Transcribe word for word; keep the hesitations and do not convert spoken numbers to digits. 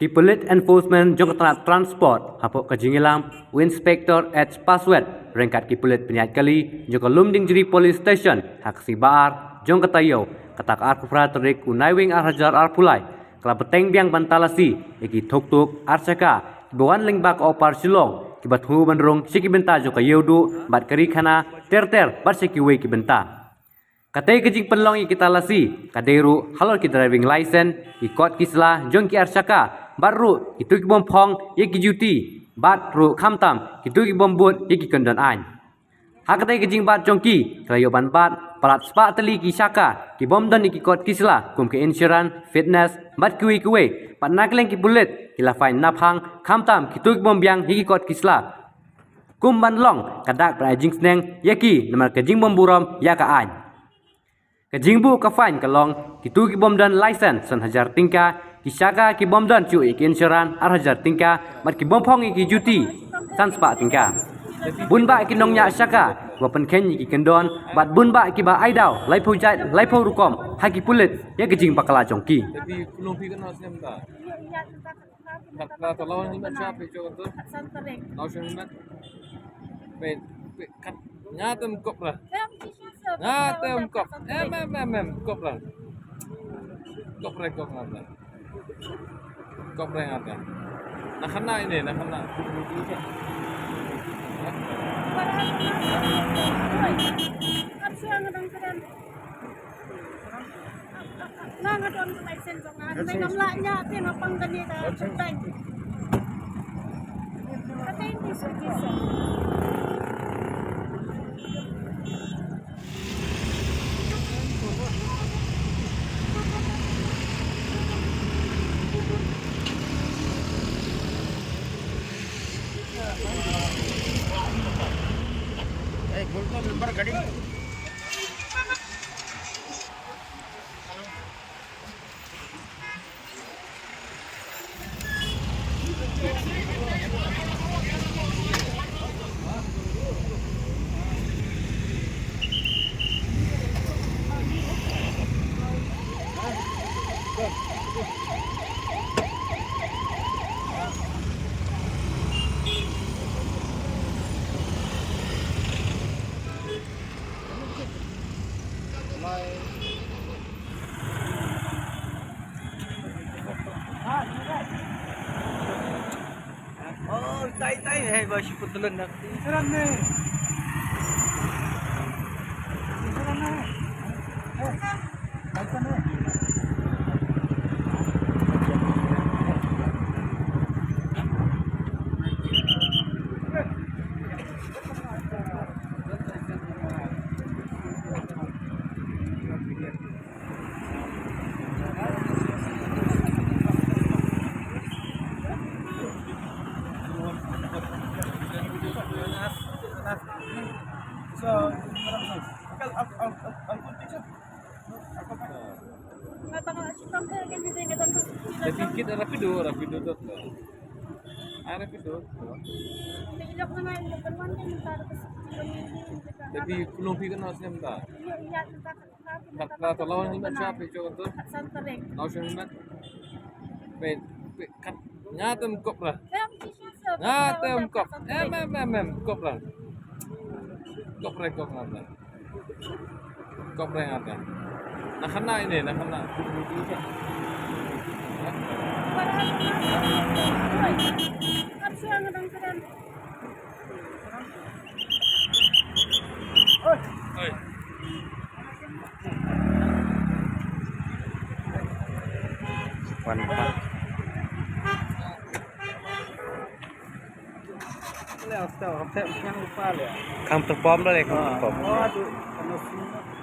Ki pulit enforcement jong ka tnat transport hapoh ka jingïalam u Inspector H Paswet ryngkat ki pulit pynïaid kali jong ka Lumdiengjri Police Station ha ka sngi Ba-ar jong ka taïew, kata ka arphew phra tarik u Naiwieng ar hajar arphew lai, ka la bteng biang ban talasi ïa ki tuk-tuk ar chaka kiba wan lyngba ka Upper Shillong kiba thmu ban rung sha ki bynta jong ka Ïewduh bad ka Ri Khana ter ter bad sha kiwei ki bynta. Katei ka jingpynlong ïa ki talasi ka dei ruh halor ki driving license, ki kot ki sla jong ki ar chaka bad ruh kito ki bym phong ïa ki juti bad ruh khamtam kito ki bym bud ïa ki kyndon aiñ. Ha katei ka jingbat jong ki, ka la ïoh ban bat palat spah tylli ki chaka ki bym don ïa ki kot ki sla kum ka insurance, fitness bad kiwei kiwei, bad na ka liang ki pulit ki la fine naphang khamtam kito ki bym biang ïa ki kot ki sla. Kum ban long ka dak ban ai jingsneng ïa ki namar ka jingbym burom ïa ka aiñ. Ka jingbuh ka fine ka long kito ki bym don license san hajar tyngka, ki chaka ki bym don shuh ïa ki insurance ar hajar tyngka, bad ki bym phong ïa ki juti san spah tyngka. Bun bah ki nongñiah chaka ba pynkheiñ ïa ki kyndon bad bun bah kiba ai daw laiphew jait laiphew rukom ha ki pulit ïa ka jingbakla jong ki. Khat, khat, to law helmet sha phi, cho to. Law sha helmet. Phi, phi, khat, nga tem kop ra. Nga tem kop. Em, em, em, em, kop ra. Kop ra, kop ra. Kop ra nga tem. Na khana ini, na khana. Nga, nga don license jong nga. Nga ngam lah ñiah te nga pang kane ka. Eh, बोल तो नंबर गाड़ी। Oh, tai, tai, hai, ba shi putulun nak. Seram ni. Seram ni. Eh, tai, tai ni. Tapi kit rapido, rapido tu. Ah, rapido. Tapi kulung pi kan harusnya minta. Khat, khat, to law helmet sha phi, cho to. Law sha helmet. Phi, phi, khat, nga tem kop ra. Nga tem kop. Em, em, em, em, kop ra. Kop ra, kop ra. Kop ra nga tem. Na khana ini, na khana. Oi. Wan pa. Kham perform dah le, kham perform.